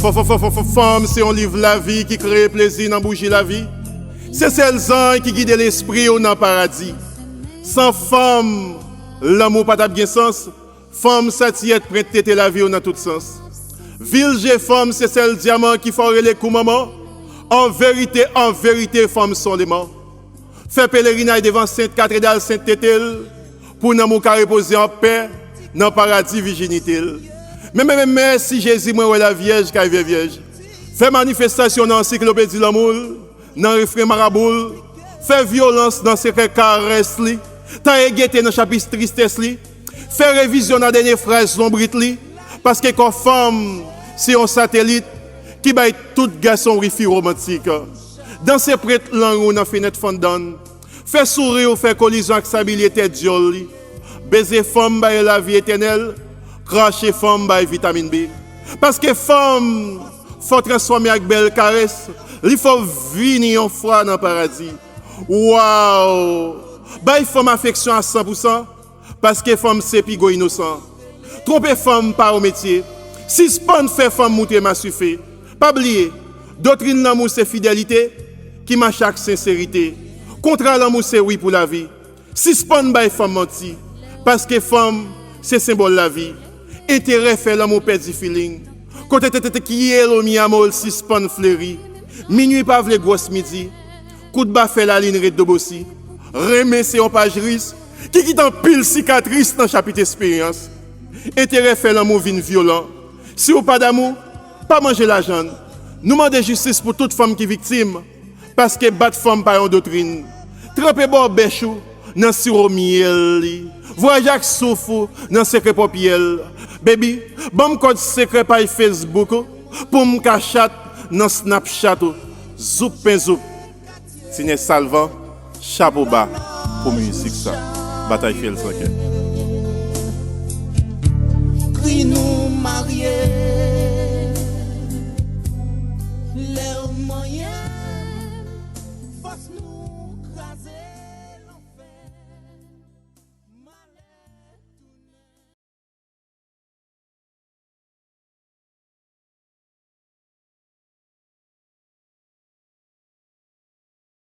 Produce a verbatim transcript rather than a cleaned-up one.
Fanm se yon liv lavi ki kreye plezi nan bouji lavi. Se sèl zanj ki gide lespri w nan paradi. San fanm, lanmou pa t ap gen sans. Fanm sa ti èt pwent tete lavi w nan tout sans. Vil je fanm se sèl dyaman ki fè w rele kou manman. An verite, an verite, fanm se yon leman. Fè pelerinaj devan Sent Katredal Sent Tete l, pou nanm ou ka repoze anpè nan paradi vijinite l. Men, men, men, mèsi Jezi, mwen wè Lavyèj k al vyè vyèj. Fè manifestasyon nan ansiklopedi lanmou l, nan refren marabou l. Fè vyolans nan sekrè karès li. Taye gete nan chapis tristès li. Fè revizyon nan dènye fraz lonbrit li. Paske kò fanm se yon satelit ki bay tout gason wifi womantik. Danse prent lang ou nan fenèt fanndann. Fè souri w fè kolizyon ak sabilye tèt dyòl li. Beze fanm bay lavi etènèl. Krache fanm bay vitamin B. Paske fanm fè w transfòme ak bèl karès. Li fè w vini yon fwa nan paradi. Waw! Bay fanm afeksyon a san pou san. Paske fanm se pi gwo inosan. Twonpe fanm pa yon metye. Sispann fè fanm moutre maswife. Pa bliye, doktrin lanmou se fidelite ki mache ak senserite. Kontra lanmou se wi pou lavi. Sispann bay fanm manti, paske fanm se senbòl lavi. Enterè fè lanmou pèdi filing. Kote tete ki yelo mi amor sispann fleri. Minui pa vle gwòs midi. Kout ba fè lalin ret dobosi. Renmen se yon paj ris ki kite anpil sikatris nan chapit esperyans. Enterè fè lanmou vin vyolan. Si w pa damou, pa manje lajann. Nou mande jistis pou tout fanm ki viktim, paske bat fanm pa yon doktrin. Tranpe bò bèch ou nan siwo myèl li. Vwayaje ak souf ou nan sekrè pwòp yèl. Baby, ban m kòd sekrè paj Facebook ou pou m ka chat nan Snapchat ou. Zoup pen zoup. Tinè Salvan, chapo ba pou mizik sa. Batay Fyèl San Kè.